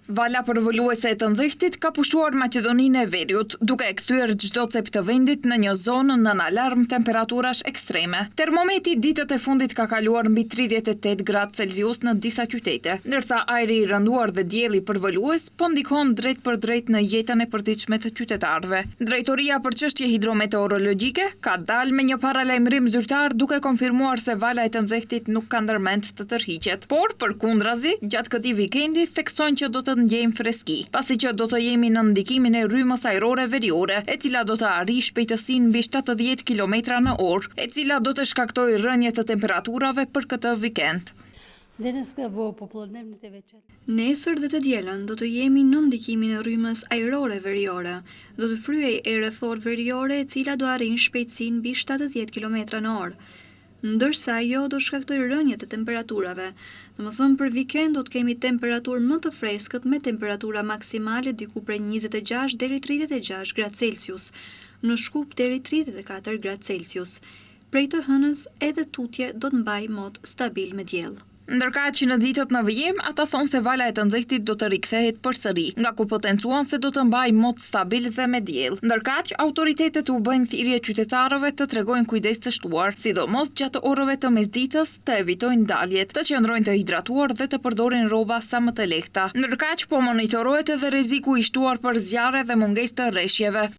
Vala përvëluese e të nxehtit ka pushtuar Maqedoninë e Veriut, duke e kthyer çdo cep të vendit në një zonë nën alarm temperaturash ekstreme. Termometri ditët e fundit ka kaluar mbi 38 gradë Celsius në disa qytete, ndërsa ajri i rënduar dhe dielli përvëlues po ndikon drejtpërdrejt në jetën e përditshme të qytetarëve. Drejtoria për Çështje Hidrometeorologjike ka dalë me një paralajmërim zyrtar duke konfirmuar se vala e të nxehtit nuk ka ndërmend të tërhiqet. Por, përkundrazi, gjatë këtij vikendi theksojnë që do të ndjejmë freski, pasi që do të jemi nën ndikimin e rrymës ajrore veriore, e cila do të arrijë shpejtësinë mbi 70 kilometra në orë, e cila do të shkaktojë rënie të temperaturave për këtë vikend. Nesër dhe të dielën do të jemi nën ndikimin e rrymës ajrore veriore. Do të fryejë erë e fortë veriore e cila do arrijë shpejtësinë mbi 70 kilometra në orë. Ndërsa ajo do shkaktojë rënie të temperaturave. Domethënë për vikend do të kemi temperaturë më të freskët me temperatura maksimale diku prej 26 deri 36 gradë Celsius, në Shkup deri 34 gradë Celsius. Prej të hënës edhe tutje do të mbajë mot stabil me diell. Ndërkaq në ditët në vijim, ata thonë se vala e të nxehtit do të rikthehet përsëri, nga ku potencuan se do të mbajë mot stabil dhe me diell. Ndërkaq, autoritetet u bëjnë thirrje qytetarëve të tregojnë kujdes të shtuar, sidomos gjatë orëve të mesditës, të evitojnë daljet, të qëndrojnë të hidratuar dhe të përdorin rroba sa më të lehta. Ndërkaq, po monitorohet edhe rreziku i shtuar për zjarre dhe mungesë të reshjeve.